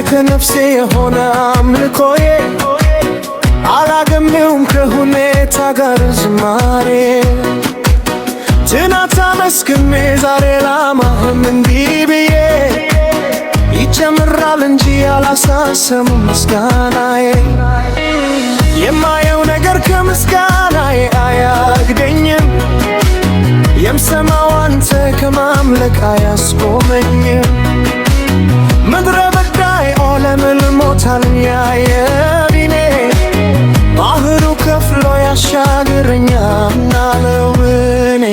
ከነፍሴ የሆነ አምልኮዬ፣ አላገኘውም ከሁኔታ ጋር ዝማሬ። ትናንት አመስግኜ ዛሬ ላማህም እንዲህ ብዬ፣ ይጨምራል እንጂ አላሳሰሙ ምስጋናዬ። የማየው ነገር ከምስጋናዬ አያግደኝም፣ የምሰማው አንተ ከማምለክ አያስቆመኝም። ምድረ በዳይ ለምልሞታል ያየቢኔ፣ ባህሩ ከፍሎ ያሻግረኛል አለው እኔ።